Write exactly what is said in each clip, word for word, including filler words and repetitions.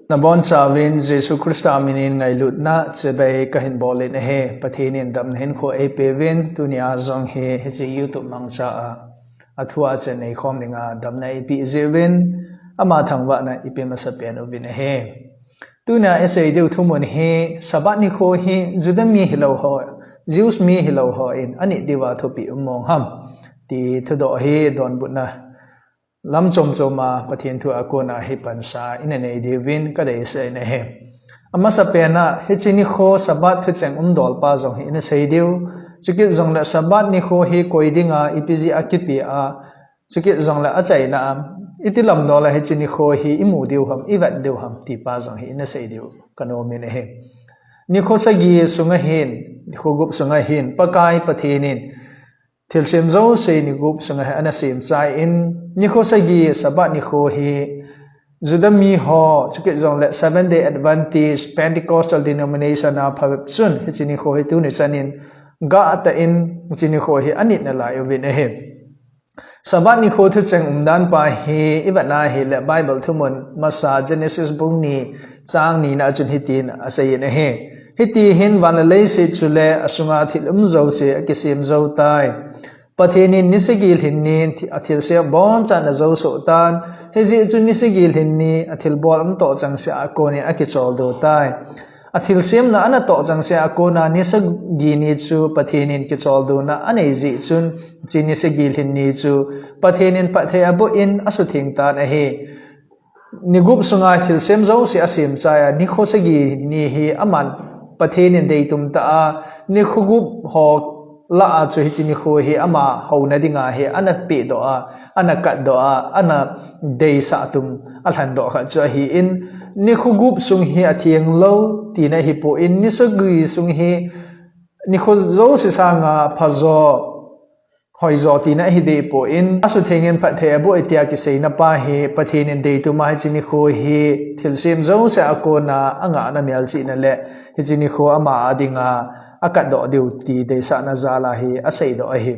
Nabonchauvin Jesu Christa minin ngailutna chibai kahin bolin ahi. Pathen in damna hinkho eipeuvin, tunia jong hi hiche YouTube mangcha a athu a chan neikhom dinga damna eipeh jiuvin, ama thangvahna ipe masapen uvin ahi. Tunia isei diu thumun hi Sabbath nikho hi Juda mi hilou ho, Jews mi hilou hon anit diuva thupeh um mong ham ti thudoh hi donbutna lam chomchom a Pathen thu a kona hi pansa ina nei diuvin kadeisah in ahi. Amasapen a hiche nikho Sabbath thucheng umdolpa jong hi ina sei diu. Chukit jongle Sabbath nikho hi koi dinga ipi jeh a kipe a, chukit jongle achaina a, iti lamdol a hiche nikho hi imu diu ham, ivet diu ham tipa jong hi ina sei diu kanom in ahi. Nikho sagi sunga hin, nikho gup sunga hin Pakai Pathen in thilsem jouse ni gup sunga hi ana semchai in, nikho sagi Sabbath nikho hi Juda mi ho, chukit jongle Seventh Day Adventist Pentecostal denomination a phabep chun hiche nikho hi tuni chanin gah tah in hiche nikho hi anit nalai uvin ahi. Sabbath nikho thucheng umdan pa hi ivet na hile Bible thumun masa Genesis bung ni chang ni na chun hitin asei in ahi. Hiti hin van le leiset chule asunga thil um jouse akisem jou tai. Pathen in ni sagi lhin ni athilsem abonchan ajou soh tan. Hijeh chun ni sagi lhin ni athilbol umtoh changseh a konin akicholdo tai. Athilsemna anatoh changseh a kona ni sagi ni chu Pathen in kicholdona anei jeh chun, hiche ni sagi lhin ni chu Pathen in phatthei aboh in asutheng tan ahi. Ni gup sunga thilsem jouse asemchai a, nikho sagi ni hi aman Pathen in deitum tah a, nikho gup ho lah a chu hiche nikho hi ama houna dinga hi ana pehdoh a, ana katdoh a, ana deisah tum alhandoh khat chu ahin, nikho gup sung hi atheng lou tina ahipon, ni sagi sung hi nikho jouse sanga phajo, hoijo tina ahi dehpon, asuthengin phatthei aboh e tia kiseina pa hi Pathen in deitum a hiche nikho hi thilsem jouse a kona angahna melchihna le hiche nikho ama a dinga akatdoh diu ti deisahna jal a hi aseidoh ahi.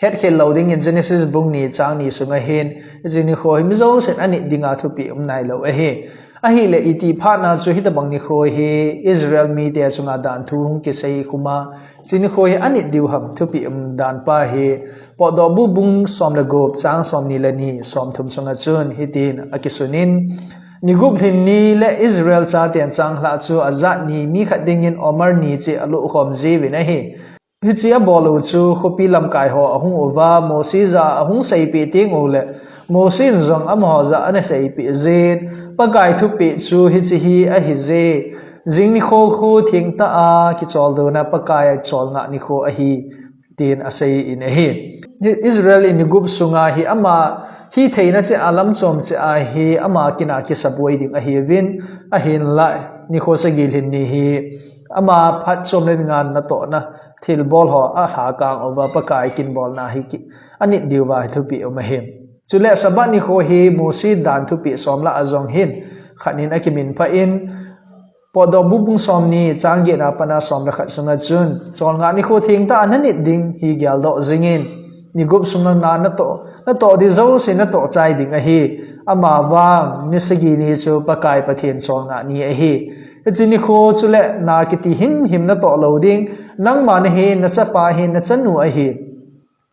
Hetkhel lou dingin Genesis bung ni chang ni sunga hin hiche nikho hi mi jousen anit dinga thupeh um nailou ahi. Ahile itih phatna chu hitobang nikho hi Israel mite chunga danthu hung kisei khum a, hiche nikho hi anit diu ham thupeh umdan pa hi Potdohbu bung som le gup chang somni le ni, somthum sunga chun hitin akisunin, ni gup lhin ni le Israel chaten changlhah chu ajat ni mi khat dingin omer ni cheh alohkhom jiuvin ahi. Hiche abol u chu khopi lamkai ho ahung uva, Mosi jah a ahung seipeh teng ule, Mosi in jong amaho jah a ana seipeh jin, Pakai thupeh chu hiche hi ahije, jing nikho khu thengtah a kicholdona Pakai cholngah nikho ahi, tin asei in ahi. Israel in ni gup sunga hi ama hitheina cheh a lamchom cheh a hi ama kin a kisaboi ding ahiuvin, ahinlah nikho sagi lhin ni hi ama phatchomna dinga natohna thilbol ho alhakang uva Pakai kin bolna hi ki, anit diuva hi thupeh um ahi. Chule Sabbath nikho hi Mosi dan thupeh som lah a jong hin khat nin akiminphah in, Potdohbu bung somni chang get na pat a som le khat sunga chun, cholngah nikho thengtah a nanit ding hi geldoh jingin, ni gup sunga na natoh, natoh ding jouse natoh chai ding ahi. Amavang ni sagi ni chu Pakai Pathen cholngah ni ahi. Hiche nikho chule na kiti himhim natoh lou ding, nangma nahin, nachapa ahin, nachanu ahin,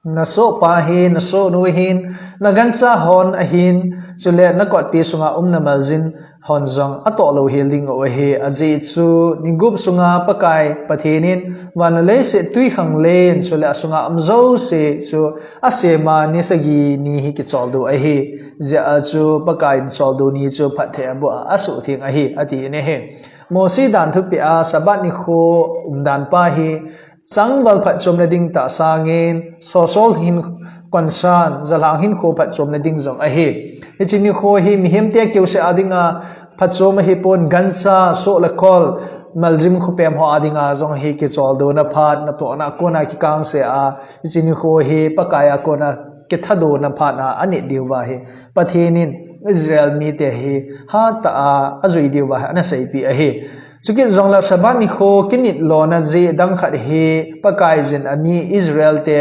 nasohpa ahin, nasohnu ahin, nagancha hon ahin, chule nakotpi sunga um namaljin hon jong atoh louhel ding u ahi. Ajeh chu ni gup sunga Pakai Pathen in van le leiset twikhanglen, chule asunga um jouse chu asem a, ni sagi ni hi kicholdo ahi. Hijeh a chu Pakai in choldo ni chu phatthei aboh a asuhtheng ahi, atin ahi. Mosi dan thupeh a Sabbath nikho umdan pa hi changval phatchomna ding tah sangin, social hin concern, jalhang hinkho phatchomna ding jong ahi. Hiche nikho hi mihemte keuseh a dinga phatchom ahipon, gancha, soh le kol, maljin khopem ho a dinga jong hi kicholdona phat, natohna kona kikangse a, hiche nikho hi Pakai a kona kithadona phat a anit diuva hi Pathen in Israel mite hi hatah a ajui diuva hi ana seipeh ahi. Chukit jongle Sabbath nikho kinit lona jeh dang khat hi Pakaiyin ami Israel te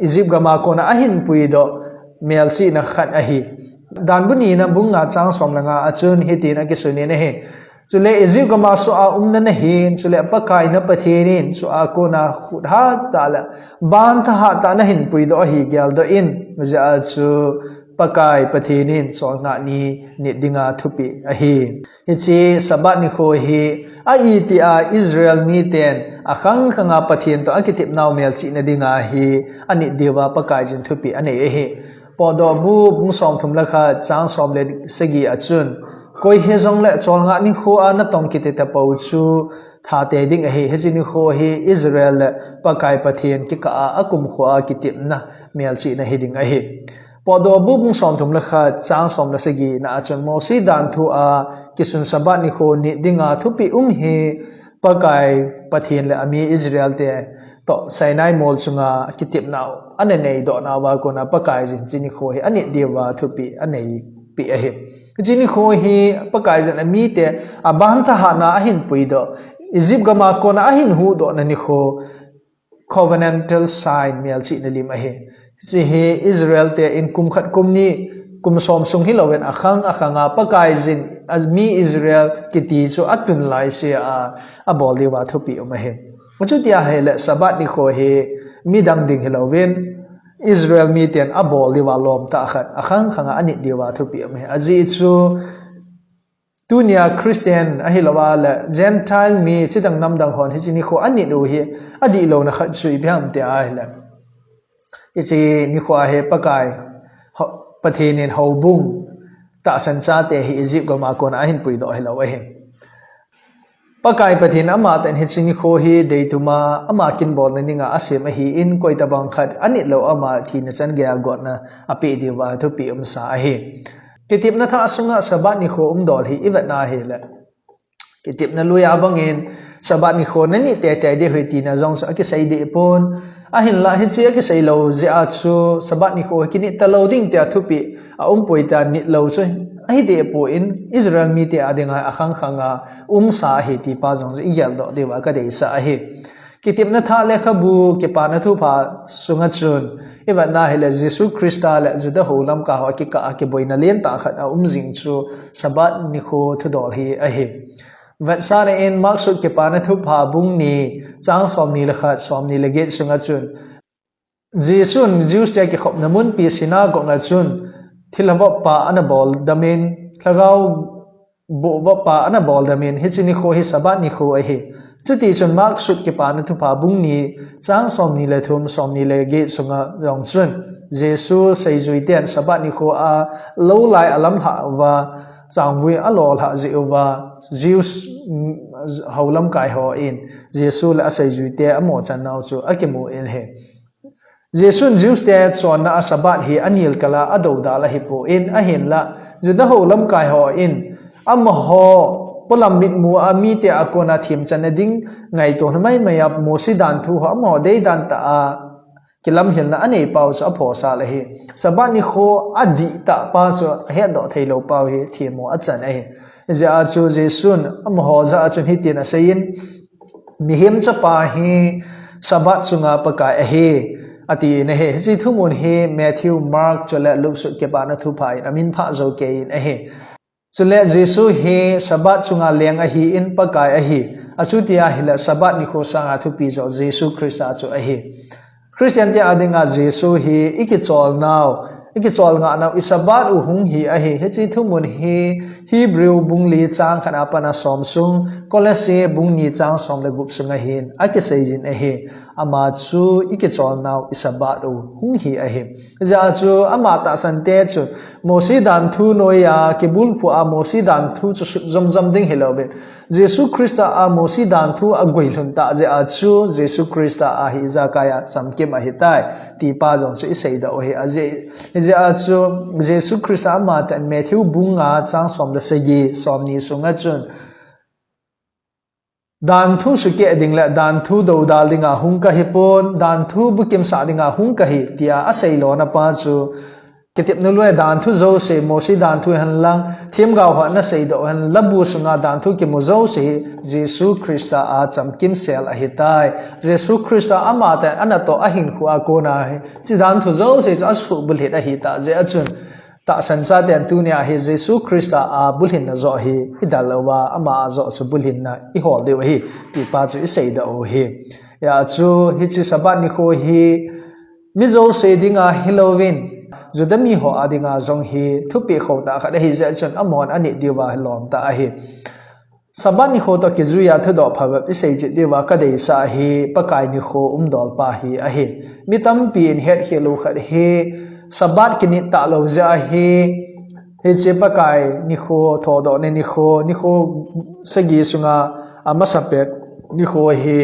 Egypt gam a kona ahin puidoh melchihna khat ahi. Danbu nina bung nga chang som le nga a chun hitin akisun in ahi. Chule Egypt gam a soh a umna nahin, chule Pakai na Pathen in soh a kona khut hat tah le ban thahat tah nahin puidoh ahi geldoh in, hijeh a chu Pakai Pathen in cholngah ni nit dinga thupeh ahi. Hiche Sabbath nikho hi a itih a Israel miten akhang khanga Pathen toh akitepnau melchihna dinga hi anit diuva Pakaiyin thupeh anei ahi. Potdohbu bung som thum le khat chang som le sagi a chun, koi hijongle cholngah nikho a natong kiti tapou chu thate ding ahi. Hiche nikho hi Israel le Pakai Pathen kikah a akumkho a kitepna melchihna hiding ahi. Potdohbu bung som thum le khat chang som le sagi na a chun Mosi danthu a kisun Sabbath nikho nit dinga thupeh um hi Pakai Pathen le ami Israel te toh Sinai mol chunga kitepnau ana neidoh nauva kona Pakaiyin hiche nikho hi anit diuva thupeh aneipeh ahi. Hiche nikho hi Pakaiyin amite aban thahatna ahin puidoh, Egypt gam a kona ahin huhdohna nikho, covenantal sign, melchihna lim ahi. Hiche hi Israel te in kum khat kum ni, kum som sung hilouvin akhang akhanga Pakaiyin ami Israel kiti chu atun laise a abol diuva thupeh um ahi. Achuti ahile Sabbath nikho hi midang ding hilouvin Israel miten abol diuva lom tah khat akhang khanga anit diuva thupeh um ahi. Ajeh chu tunia Christian ahilouva le Gentile mi chidang namdang hon hiche nikho anit u hi adihlouna khat chu ipi ham tia ahile, hiche nikho a hi Pakai, ho-, Pathen in houbung tahsan chate hi Egypt gam a kona ahin puidoh hilou ahi. Pakai Pathen amatah in hiche nikho hi deituma ama kin bolna dinga asem ahin, koitobang khat anit lou ama thina chan geiya gotna apeh diuva thupeh umsa ahi. Kitepna thah sunga Sabbath nikho umdol hi ivetna ahile, kitepna lui a bangin Sabbath nikho nanit teitei diu ahi tina jong chu akisei deh pon. Ahinla hiche akisei lou jeh a chu Sabbath nikho kinit talou ding tia thupeh aumpoi tia nit lou chu ahi deh pon, Israel mite a dinga akhang khanga umsa ahi ti pa jong chu igeldoh diuva kadeisah ahi. Kitepna thah lekhabu Kipana Thupha sunga chun ivetna ahile Jesu Christa le Juda ho lamkai ho akikah a kiboina lentah khat aum jing chu Sabbath nikho thudol hi ahi. Vetsahna in Mark sut Kipana Thupha bung ni chang somni le khat, somni le get sunga chun, Jesun Jews te kikhopna munpi synagogue a chun thilha vop pa ana bol damin, lhagao boh vop pa ana bol damin, hiche nikho hi Sabbath nikho ahi. Chutichun Mark sut Kipana Thupha bung ni chang somni le thum, somni le get sunga jong chun Jesu seijuiten Sabbath nikho a lou lai alamlhah uva, changvui alolhah jeh uva, Jews, mm, ho lamkai hon Jesu le aseijuite amochan nau chu akimu in ahi. Jesun Jews te chonna a Sabbath hi anilkal a adoudal ahipon, ahinla Juda ho lamkai hon amaho polam mitmu a mite a kona themchanna ding ngaito maimai a Mosi danthu ho amaho deidan tah a kilamhilna anei pau chu aphosal ahi. Sabbath nikho adihtah pa chu ahetdoh theilou pau hi themmo achan ahi. Hijeh a chu Jesun amaho jah a chun hitin aseiyin, Mihem Chapa hi Sabbath chunga Pakai ahi, atin ahi. Hiche thumun hi Matthew, Mark, chule Luke sut Kipana Thupha in amin phah jou keiyin ahi. Chule Jesu hi Sabbath chunga leng ahin, Pakai ahi. Achuti ahile Sabbath nikho sanga thupi joh Jesu Christa chu ahi. Christian te a dinga Jesu hi ikicholnau, ikicholngahnau, i Sabbath u hung hi ahi. Hiche thumun hi Hebrew bung li chang khat a pat a som sung, Colosse bung ni chang som le gup sunga hin akiseiyin ahi. Ama chu ikicholnau, i Sabbath u hung hi ahi. Hijeh a chu ama tahsan te chu Mosi danthu noiya kibulphu a Mosi danthu chu sut jomjom ding hilouvin, Jesu Christa a Mosi danthu aguilhun tah jeh a chu Jesu Christa a hi ijakai a chamkim ahitai, ti pa jong chu iseidoh u ahi. Ajeh, hijeh a chu Jesu Christa amatah in Matthew bung nga chang som le sagi, somni sunga chun, Danthu sukeh ding le danthu doudal dinga hung kahipon, danthu bukimsah dinga hung kahi, tia asei lona pa chu, kitepna lui a danthu jouse, Mosi danthu henlang, themgao ho ana seidoh hen, labu sunga danthu kimu jouse hi Jesu Christa a chamkimsel ahitai. Jesu Christa amatah in anatoh ahinkho a kona hi, hiche danthu jouse chu asuhbulhit ahitah jeh a chun, tahsan chaten tunia hi Jesu Christa a bulhinna joh hi idal uva, ama a joh chu bulhinna ihol diu ahi, ti pa chu isei doh u ahi. Hijeh chun hiche Sabbath nikho hi mi jouse dinga hilouvin, Juda mi ho a dinga jong hi thupeh khou tah khat ahi jeh chun amahon anit diuva lom tah ahi. Sabbath nikho toh kijuiya thudoh phabep isei chet diuva kadeisah hi Pakai nikho umdol pa hi ahi. Mi tampin hetkhel lou khat hi Sabbath kinit talou jeh a hi, hiche Pakai nikho, thodohna nikho, nikho sagi sunga amasapen nikho hi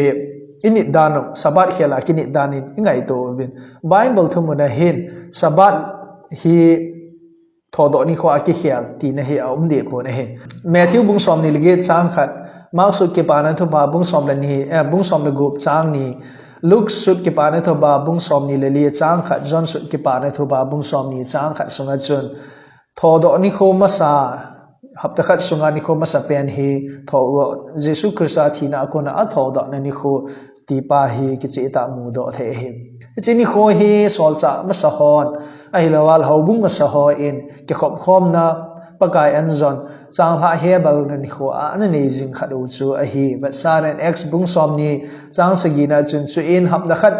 init dan u, Sabbath khel a kinit dan in ingaito uvin. Bible thumun a hin Sabbath hi thodoh nikho a kikhel tina hi aum deh pon ahi. Matthew bung somni le get chang khat, Mark sut Kipana Thupha bung som le ni, eh, bung som le gup chang ni, Luke sut Kipana Thupha bung somni le li chang khat, John sut Kipana Thupha bung somni chang khat sunga chun thodoh nikho masa, hapta khat sunga nikho masapen hi thodoh, Jesu Christa thina a kona athodohna nikho ti pa hi kicheh tah mudoh thei ahi. Hiche nikho hi solchah masa hon, ahilouleh houbung masa hon kikhop khomna, Pakai anjon, changlhah hebalna nikho a ana nei jing khat u chu ahi. Vetsahnan Acts bung somni chang sagina chun, chuin hapta khat,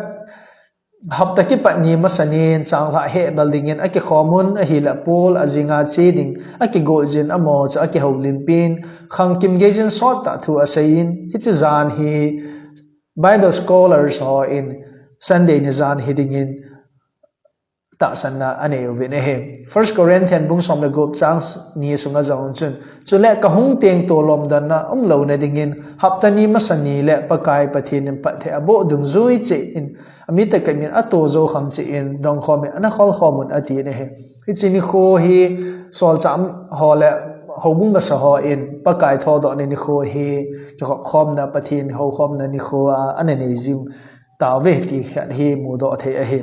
hapta kipat ni masa nin changlhah hebal dingin akikhom un, ahileh Paul ajinga che ding akigoh jin, amaho chu akihoulimpin, khangkim geijin sottah thu aseiyin, hiche jan hi Bible scholars hon Sunday ni jan hi dingin tahsanna anei uvin ahi. First Corinthian bung som le gup chang ni sunga jong chun, chule kahung teng toh lomdanna umlouna dingin hapta ni masa ni le Pakai Pathen in phatthei aboh dungjui cheh in, ami tekah min atoh jou kham cheh in dongkhom in ana kholkhom un, atin ahi. Hiche nikho hi solchah ho le houbung masa hon Pakai thodohna nikho hi kikhop khomna, Pathen houkhomna nikho a ana nei jing tauve ti khat hi mudoh thei ahi.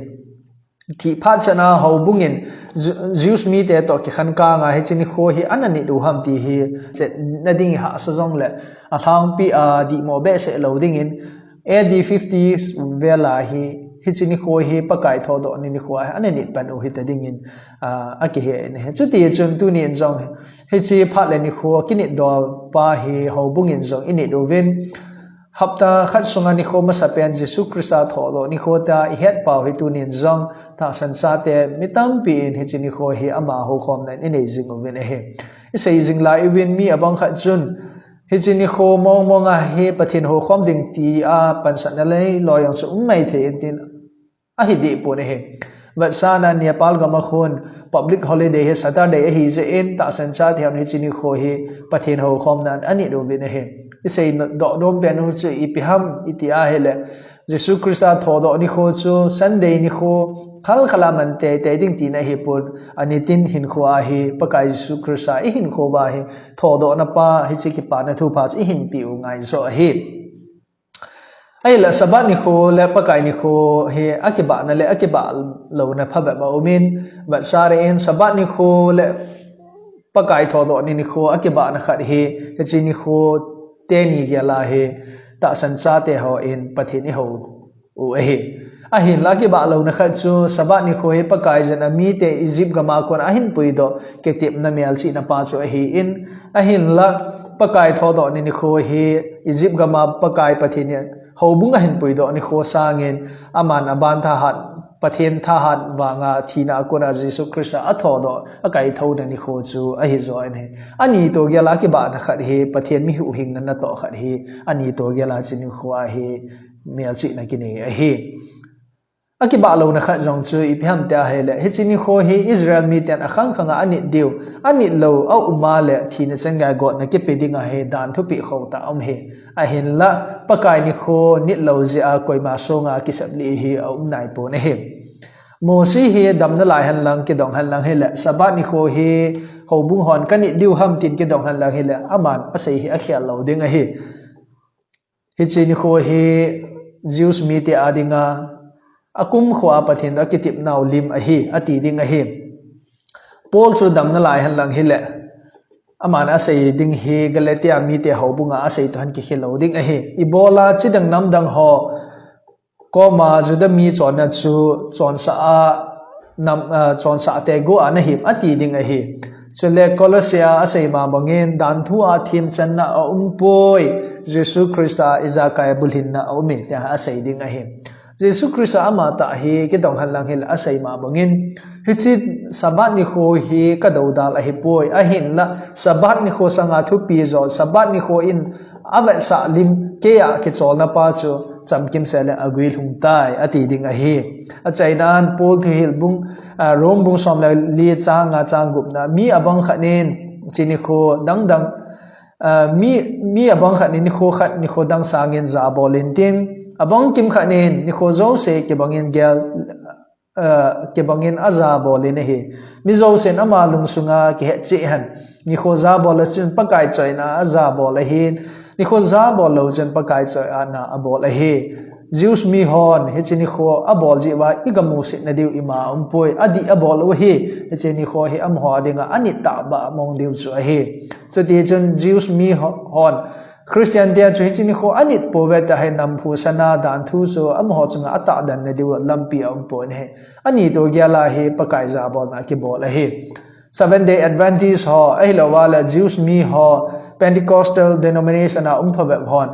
Thih phat chana houbung in Ju-, Jews mite toh kikhen kanga hiche nikho hi ana nit u ham ti hi chetna ding hahsa jongleh alhangpi a dihmo behseh lou dingin A D fifty vel a hi hiche nikho hi Pakai thodohna nikho a hi ana nit pan u hita dingin, ah, akihe in ahi. Chuti chun tunin jong hiche phat le nikho kinit dol pa hi houbung in jong init uvin, hapta khat sunga nikho masapen Jesu Christa thodoh nikho tia ihet pau hi tunin jong tahsan chate mi tampin hiche nikho hi ama houkhomna in inei jing uvin ahi. Isei jing lai uvin mi abang khat chun, hiche nikho mong mong a hi Pathen houkhom ding tia pansatna leiloi jong chu um maithei in tin ahi deh pon ahi. Vetsahnan Nepal gam a khun public holiday hi Saturday ahi jeh in tahsan chate hon hiche nikho hi Pathen houkhomna in anit uvin ahi. Isei doh nom pen u chu ipi ham iti ahileh, Jesu Christa thodoh nikho chu Sunday nikho khalkhal a man teitei ding tina ahipon, anitin hinkho a hi Pakai Jesu Christa ihinkho uva hi thodohna pa hiche Kipana Thupha chu ihin peh u ngai joh ahi. Ahileh Sabbath nikho le Pakai nikho hi akibahna le akibah louna phabep aumin, vetsahnan Sabbath nikho le Pakai thodohna nikho akibahna khat hi, hiche nikho teni gel a hi tahsan chate hon Pathen ihou u ahi. Ahinlah akibah louna khat chu Sabbath nikho hi Pakai jana mite Egypt gam a kona ahin puidoh kitepna melchihna pa chu ahin, ahinlah Pakai thodohna nikho hi Egypt gam a Pakai Pathen in houbung ahin puidoh nikho sangin aman aban thahat, Pathen thahat vanga thina a kona Jesu Christa athodoh, akaithouna nikho chu ahi joh in ahi. Ani toh gel a kibahna khat hi Pathen mi huhhingna natoh khat hi ani toh gel a hiche nikho a hi melchihna kinei ahi. Akibah louna khat jong chu ipi ham tia ahileh, hiche nikho hi Israel miten akhang khang a anit diu, anit lou aum a leh thina changei gotna kipe ding ahi, dan thupeh khou tah aum ahi. Ahinlah Pakai nikho nit lou jeh a koima songa kisep lih hi aum nai pon ahi. Mosi hi damna lai henlang kidong henlang hileh, Sabbath nikho hi houbung hon kanit diu ham tin kidong henlang hileh, aman asei hi akhel lou ding ahi. Hiche nikho hi Jews mite a dinga akumkho a Pathen toh akitepnau lim ahi, ati ding ahi. Paul chu damna lai henlang hileh, aman asei ding hi Galatia mite houbunga asei toh hin kikhel lou ding ahi. Ibola chidang namdang ho koma Juda mi chonna chu chonsah a nam, uh, chonsah te go a na him ati ding ahi. Chule Colossia a asei ma bangin dan thu a thim channa a um poi, Jesu Christa ijakai bulhinna a um in tia asei ding ahi. Jesu Christa ama tah hi kidong hen lang hile asei ma bangin, hiche Sabbath nikho hi ka dodal ahi poi, ahinla Sabbath nikho sanga thupi jo, Sabbath nikho in avetsah lim kei a kicholna pa chu chamkim sele aguilhung tai ati ding ahi. Achaina a Paul thuhil bung, uh, Rome bung som le li chang nga chang gupna, mi abang khat in hiche nikho dangdang, uh, mi, mi abang khat in nikho khat nikho dang sangin jabol intin, abang kim khat in nikho jouse kibangin gel, uh, kibangin ajabol in ahi. Mi jousen ama lungsunga kihet cheh hen. Nikho jabol a chun Pakai choina ajabol ahin, nikho jabol lou chun Pakai choina abol ahi. Jews mi hon hiche nikho abol jeh uva iga musit na diu ima um poi, adih abol u ahi. Hiche nikho hi amaho dinga anit tahbeh mong diu chu ahi. Chuti chun Jews mi ho-, hon Christian te chu hiche nikho anit pouve tia hi namphu sana dan thu chu amaho chunga atahdan na diu lampi aum pon ahi. Ani to gel a hi Pakai jabolna kibol ahi. Seventh Day Adventist ho, ahilouva le Jews mi ho, Pentecostal denomination a um phabep hon,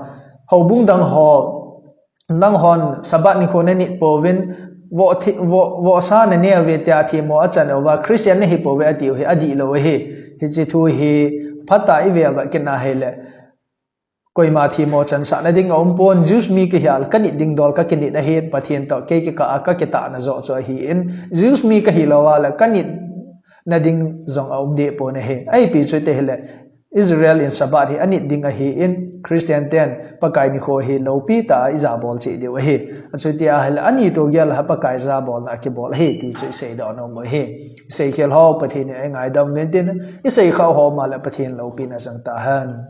houbung dang ho, nanghon Sabbath nikho nanit pouvin, voh thi-, voh, vohsa nanei uve tia themmo achan uva, Christian nahi pouve atiu hi adih lou ahi. Hiche thu hi phatah a ivel vet kit na hile, koima themmo chansah na ding aum pon, Jews mi kahi a le kanit ding dol kakinit ahin, Pathen toh kei kikah a kakitahna joh chu ahin, Jews mi kahi louva le kanit na ding jong aum deh pon ahi. Ahipi chu iti hile, Israel in Sabbath hi anit ding ahin, Christian ten Pakai nikho hi loupi tah a ijabol cheh diu ahi. Achuti ahile, ani to gel a Pakai jabolna kibol ahi ti chu isei doh nom u ahi. Isei khel ho Pathen in eingaidam uvin tin, isei khah ho ma le Pathen loupina chang tahen.